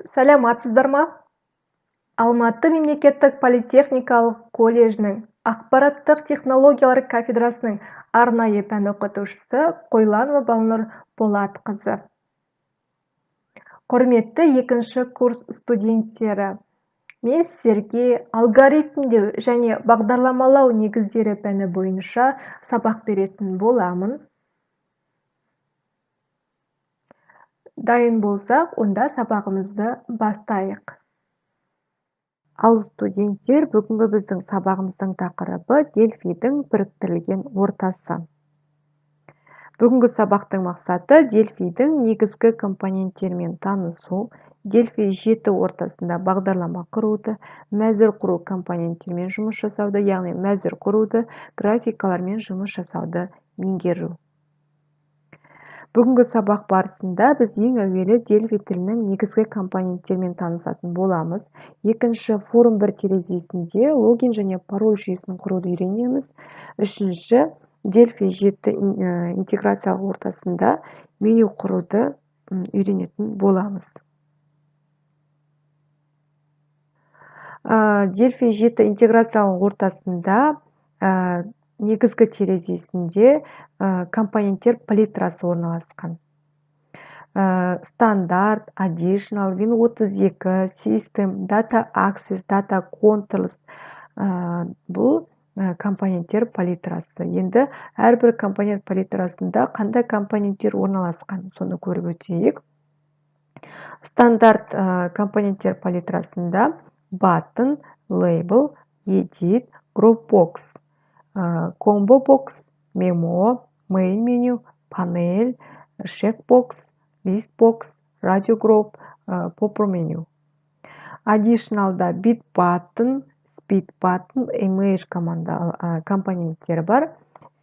Саламатсыздар ма? Алматы мемлекеттік политехникалық колледжінің ақпараттық технологиялар кафедрасының арнайы пән оқытушысы Қойланова Балнұр Болатқызы. Құрметті екінші курс студенттері, мен сіздерге алгоритмдеу және бағдарламалау негіздері пәні бойынша сабақ беретін боламын. Дайын болсақ, онда сабағымызды бастайық. Ал студенттер, бүгінгі біздің сабағымыздың тақырыбы Дельфидің біріктірілген ортасы. Бүгінгі сабақтың мақсаты Дельфидің негізгі компоненттерімен танысу, Дельфи 7 ортасында бағдарлама құруды, мәзір құру компоненттерімен жұмыс жасауды, яғни мәзір құруды, графикалармен жұмыс жасауды меңгеру. Бүгінгі сабақ барысында біз ең әуелі Дельфи тілінің негізгі компоненттерімен танысатын боламыз. Екінші, форум 1 терезесінде логин және пароль жүйесін құруды үйренеміз. Үшінші, Дельфи 7 интеграциялық ортасында меню құруды үйренетін боламыз. Дельфи 7 интеграциялық ортасында негізгі терезесінде компоненттер палитрасы орналасқан. Стандарт, Additional, Win32, System, Data Access, Data Controls, бұл компоненттер палитрасы. Енді әрбір компонент палитрасында қандай компоненттер орналасқан, соны көріп өтейік. Стандарт компоненттер палитрасында Button, Label, Edit, Group Box, Combo Box, Memo, Main Menu, Panel, Checkbox, List Box, Radio Group, Popper Menu. Additional'да Bit Button, Speed Button, Image компоненттері бар.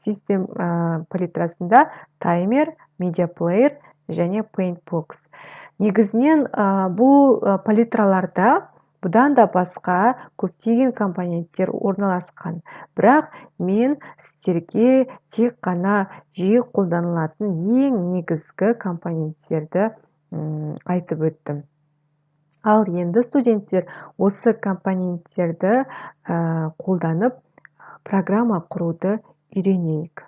System палитрасында Timer, Media Player және Paint Box. Негізінен бұл палитраларда бұдан да басқа көптеген компоненттер орналасқан. Бірақ мен сіздерге тек қана жиі қолданылатын ең негізгі компоненттерді айтып өттім. Ал енді студенттер осы компоненттерді қолданып программа құруды үйренейік.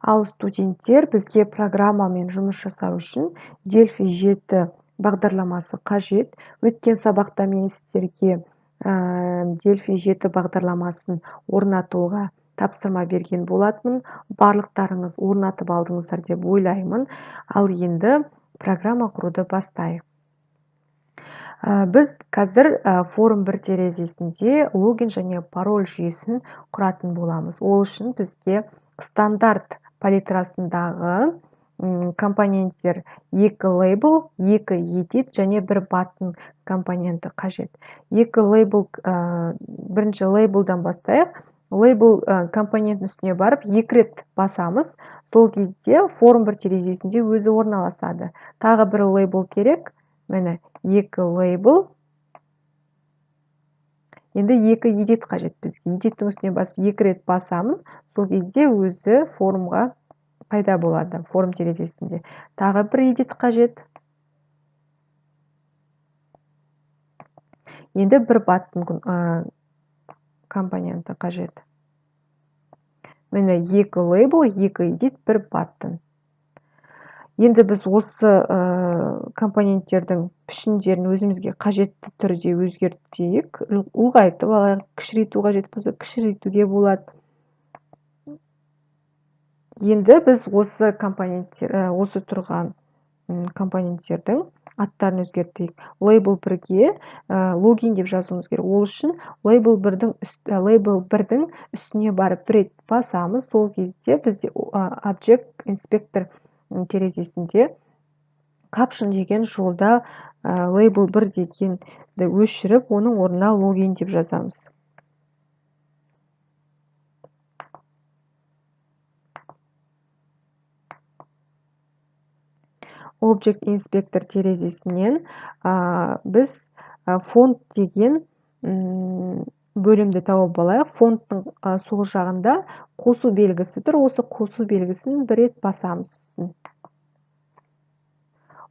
Ал студенттер, бізге программамен жұмыс жасау үшін Дельфи 7 бағдарламасы қажет. Өткен сабақта мен сіздерге Дельфи 7 бағдарламасын орнатуға тапсырма берген болатынмын. Барлықтарыңыз орнатып алдыңыздар деп ойлаймын. Ал енді программа құруды бастайық. Біз қазір форум 1 терезесінде логин және пароль жүйесін құратын боламыз. Ол үшін бізге стандарт палитрасындағы компоненттер 2 лейбл, 2 edit және 1 button компоненті қажет. 2 лейбл, бірінші лейблдан бастайық. Лейбл компонентінің үстіне барып 2 рет басамыз. Сол кезде форум 1 терезесінде өзі орналасады. Тағы бір лейбл керек. Міне, 2 лейбл. Енді 2 edit қажет бізге. Edit'тің үстіне басып 2 рет басамын. Сол кезде өзі формға пайда болады, форм терезесінде. Тағы бір edit қажет. Енді бір button компоненті қажет. Міне, 2 лейбл, 2 edit, 1 button. Енді біз осы компоненттердің пішіндерін өзімізге қажетті түрде өзгертейік. Ұлғайтып алайық, кішірейту қажет болса, кішірейтуге болады. Енді біз осы компоненттер, осы тұрған компоненттердің аттарын өзгертейік. Лейбл 1-ге логин деп жазуымыз керек. Ол үшін лейбл 1-дің үстіне барып бір рет басамыз. Сол кезде бізде Object Inspector терезесінде Caption деген жолда лейбл 1 дегенді өшіріп, оның орнына логин деп жазамыз. Object Inspector терезесінен біз фонд деген бөлімді тауып алайық. Фондтың сол жағында қосу белгісі тұр. Осы қосу белгісін бір рет басамыз.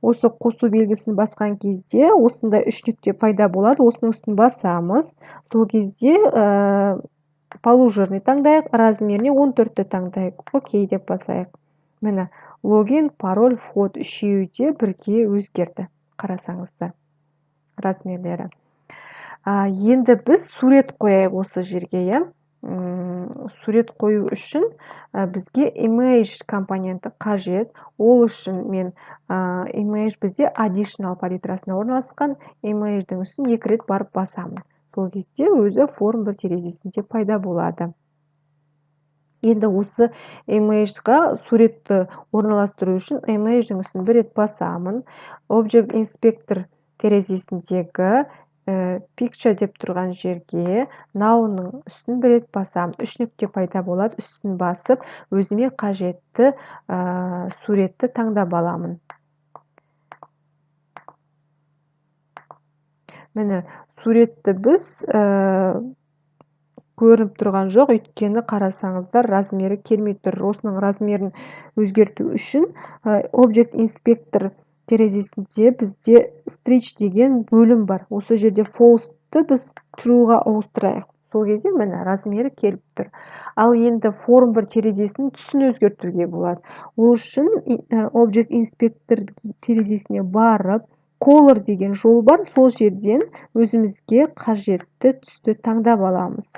Осы қосу белгісін басқан кезде осындай үш нүкте пайда болады. Осының үстін басамыз. Сол кезде полужирный таңдайық, размеріне 14-ті таңдайық. Окей деп басайық. Міне, логин, пароль, вход үшеуі де бірге өзгерді. Қарасаңыздар, размерлері. Енді біз сурет қояйық осы жерге, иә. Сурет қою үшін бізге image компоненті қажет. Ол үшін мен image бізде additional палитрасына орналасқан, image'дің үстін екі рет барып басамын. Сол кезде өзі форм бір терезесінде пайда болады. Енді осы image'ға суретті орналастыру үшін image'дің үстін бір рет басамын. Object Inspector терезесіндегі picture деп тұрған жерге now'ның үстін бір рет басамын. Үш нүкте пайда болады. Үстін басып, өзіме қажетті суретті таңдап аламын. Міне, суретті біз көрініп тұрған жоқ, өйткені қарасаңыздар, размері келмей тұр. Осының размерін өзгерту үшін Object Inspector терезесінде бізде stretch деген бөлім бар. Осы жерде false-ты біз true-ға ауыстырайық. Сол кезде міне размері келіп тұр. Ал енді форм бір терезесінің түсін өзгертуге болады. Ол үшін Object Inspector терезесіне барып, Color деген жол бар, сол жерден өзімізге қажетті түсті таңдап аламыз.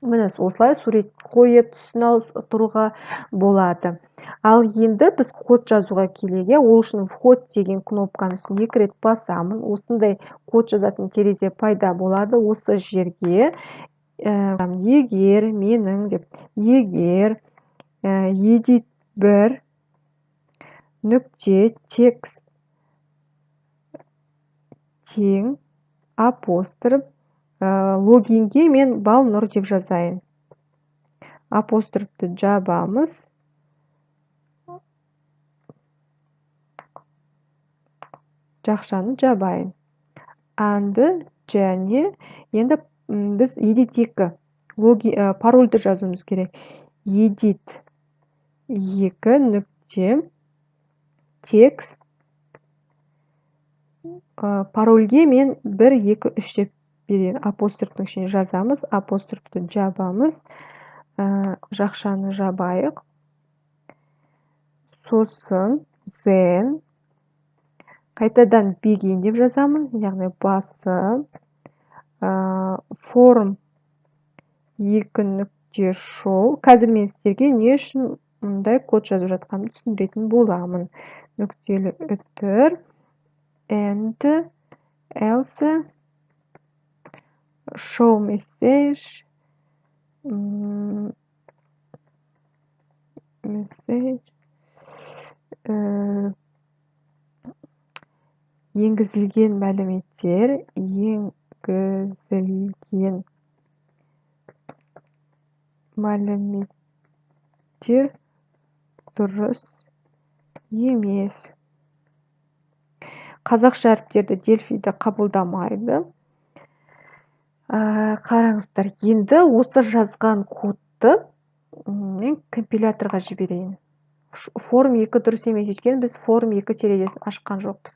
Міне, осылай сурет қойып, түсін ауыстыруға болады. Ал енді біз код жазуға келейік. Ол үшін вход деген кнопканың үстін екі рет басамын. Осындай код жазатын терезе пайда болады. Осы жерге егер менің деп, егер edit 1 нүкте текст тең апостроф, логинге мен Балнұр деп жазайын. Апострофты жабамыз. Жақшаны жабайын. And және енді біз edit 2 парольді жазуымыз керек. Edit 2 нүкте текст, парольге мен 1, 2, 3 деп берейін. Апострофтың ішіне жазамыз, апострофты жабамыз, жақшаны жабайық. Сосын then қайтадан begin деп жазамын, яғни басы, форм 2 нүкте show. Қазір мен сіздерге не үшін мұндай код жазып жатқанымды түсіндіретін боламын. Нүктелі үтір and else show message, message енгізілген мәліметтер, енгізілген мәліметтер дұрыс емес. Қазақша әріптерді Дельфийді қабылдамайды. Қараңыздар, енді осы жазған кодты мен компиляторға жіберейін. Форм 2 дұрыс емес, өйткені біз форм 2 терезесін ашқан жоқпыз.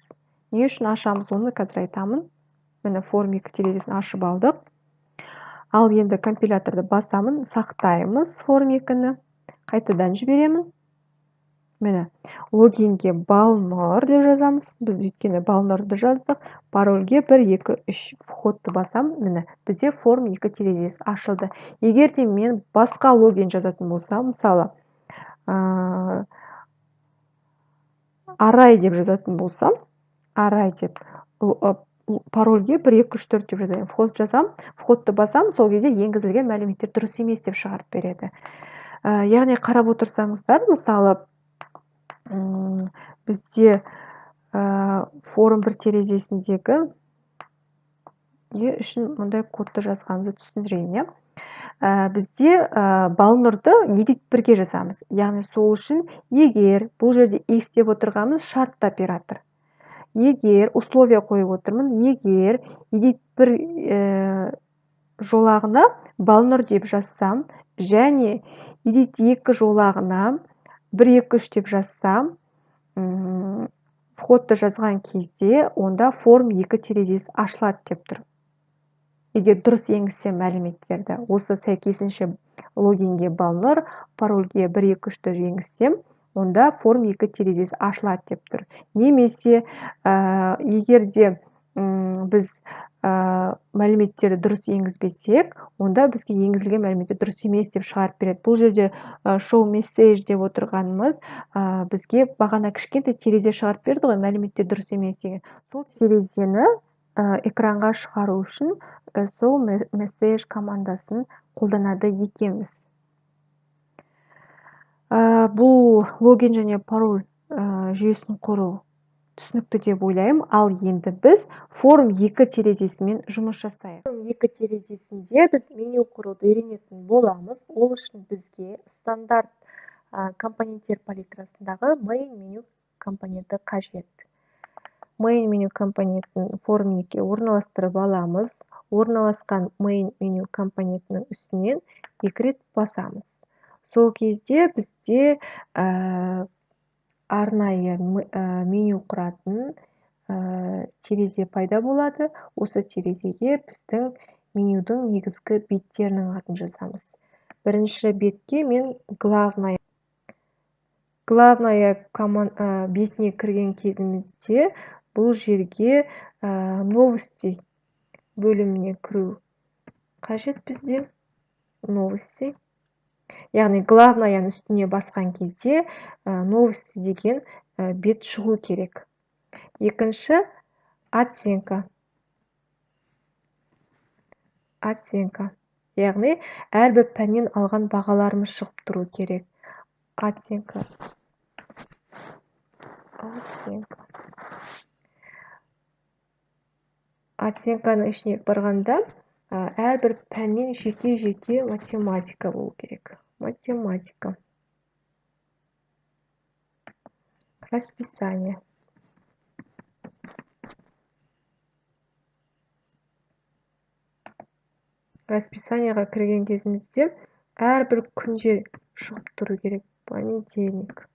Не үшін ашамыз, оны қазір айтамын. Міне, форм 2 терезесін ашып алдық. Ал енді компиляторды басамын, сақтаймыз форм 2-ні, қайтадан жіберемін. Міне, логинге Балнұр деп жазамыз. Біз өйткені Балнұрды жаздық. Парольге 1, 2, 3, входты басамын. Міне, бізде форм 2 терезесі ашылды. Егер де мен басқа логин жазатын болсам, мысалы, Арай деп жазатын болсам, Арай деп парольге 1, 2, 3, 4 деп жазайын. Вход жазам, входты басам, сол кезде енгізілген мәліметтер дұрыс емес деп шығарып береді. Яғни қарап отырсаңыздар, мысалы, бізде форм 1 терезесіндегі не үшін мұндай кодты жазғанымызды түсіндірейін, иә. Бізде Балнұрды edit 1-ге жазамыз. Яғни сол үшін егер бұл жерде if деп отырғанымыз шартты оператор. Егер условия қойып отырмын, егер edit 1 жолағына Балнұр деп жазсам және edit 2 жолағына 1, 2, 3 деп жазсам, Входты жазған кезде онда форм 2 терезесі ашылады деп тұр. Егер дұрыс енгізсем мәліметтерді, осы сәйкесінше логинге Балнұр, парольге 1 2 3-ті енгізсем, онда форм 2 терезесі ашылады деп тұр. Немесе егер де біз мәліметтерді дұрыс енгізбесек, онда бізге енгізілген мәліметтер дұрыс емес деп шығарып береді. Бұл жерде show message деп отырғанымыз, бізге бағана кішкентай терезе шығарып берді ғой, мәліметтер дұрыс емес деген. Сол терезені экранға шығару үшін сол message командасын қолданады екенбіз. Бұл логин және пароль жүйесін құру түсінікті деп ойлаймын. Ал енді біз форм 2 терезесімен жұмыс жасайық. Форм 2 терезесінде біз меню құруды үйренетін боламыз. Ол үшін бізге стандарт компоненттер палитрасындағы main menu компоненті қажет. Main menu компонентін форм 2-ге орналастырып аламыз. Орналасқан main menu компонентінің үстінен 2 рет басамыз. Сол кезде бізде арнайы меню құратын терезе пайда болады. Осы терезеге біздің менюдің негізгі беттерінің атын жазамыз. Бірінші бетке мен главная бетіне кірген кезімізде бұл жерге новости бөліміне кіру қажет бізде. Новости. Яғни главнаяның үстіне басқан кезде новости деген бет шығу керек. Екінші оценка. Оценка. Яғни әрбір пәннен алған бағаларымыз шығып тұру керек. Оценка. Оценка. Оценканың ішіне барғанда әрбір пәннен жеке-жеке математика болу керек. Математика. Расписание. Расписаниеға кірген кезімізде әрбір күнде шығып тұру керек. Понедельник.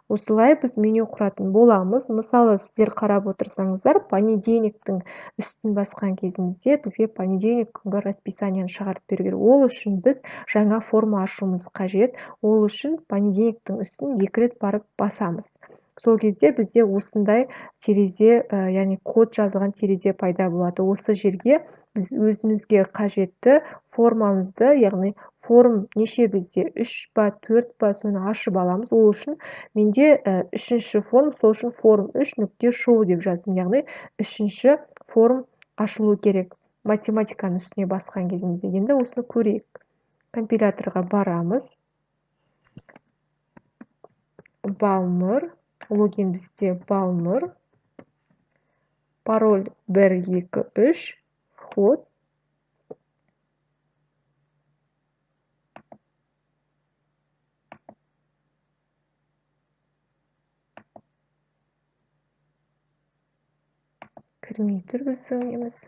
Осылай біз меню құратын боламыз. Мысалы, сіздер қарап отырсаңыздар, понедельниктің үстін басқан кезімізде бізге понедельник күнгі расписанияны шығарып беру керек. Ол үшін біз жаңа форма ашуымыз қажет. Ол үшін понедельниктің үстін 2 рет барып басамыз. Сол кезде бізде осындай терезе, яғни код жазылған терезе пайда болады. Осы жерге біз өзімізге қажетті формамызды, яғни форм неше бізде, 3 па, 4 па, соны ашып аламыз. Ол үшін менде үшінші форм, сол үшін форм 3 нүкте шоу деп жаздым. Яғни үшінші форм ашылу керек. Математиканың үстіне басқан кезімізде. Енді осыны көрейік. Компиляторға барамыз. Балнұр, логин бізде Балнұр, пароль 1 2 3, вход. Кірмей тұр біздің неміз.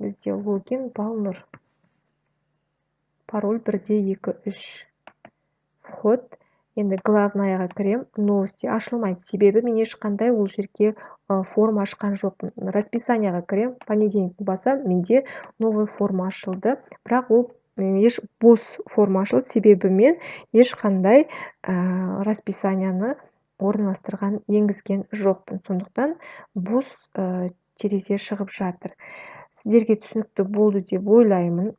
Бізде логин Балнұр, пароль 1 2 3, вход. Енді главнаяға кірем, новости ашылмайды, себебі мен ешқандай ол жерге форма ашқан жоқпын. Расписанияға кірем, понедельникті басам, менде новый форма ашылды, бірақ ол еш бос форма ашылды, себебі мен ешқандай расписанияны орналастырған, енгізген жоқпын. Сондықтан бос терезе шығып жатыр. Сіздерге түсінікті болды деп ойлаймын.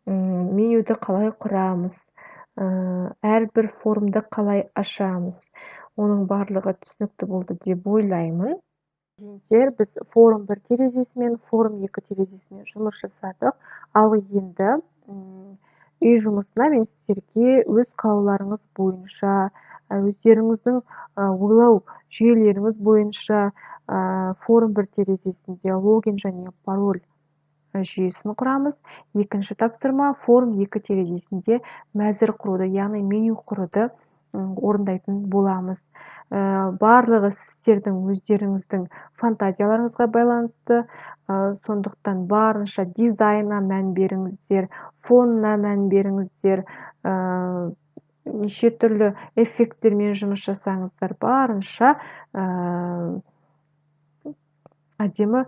Менюді қалай құрамыз, әрбір формды қалай ашамыз, оның барлығы түсінікті болды деп ойлаймын. Студенттер, біз форм 1 терезесімен, форм 2 терезесімен жұмыс жасадық. Ал енді үй жұмысына мен сіздерге өз қалауларыңыз бойынша, өздеріңіздің ойлау жүйелеріңіз бойынша форм 1 терезесінде логин және пароль жүйесін құрамыз. Екінші тапсырма форм 2 терезесінде мәзір құруды, яғни меню құруды Орындайтын боламыз. Барлығы сіздердің өздеріңіздің фантазияларыңызға байланысты, сондықтан барынша дизайнға мән беріңіздер, фонына мән беріңіздер, неше түрлі эффекттермен жұмыс жасаңыздар. Барынша әдемі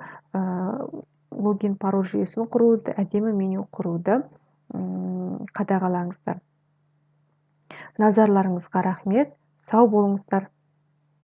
логин, пароль жүйесін құруды, әдемі меню құруды қадағалаңыздар. Назарларыңызға рахмет, сау болыңыздар!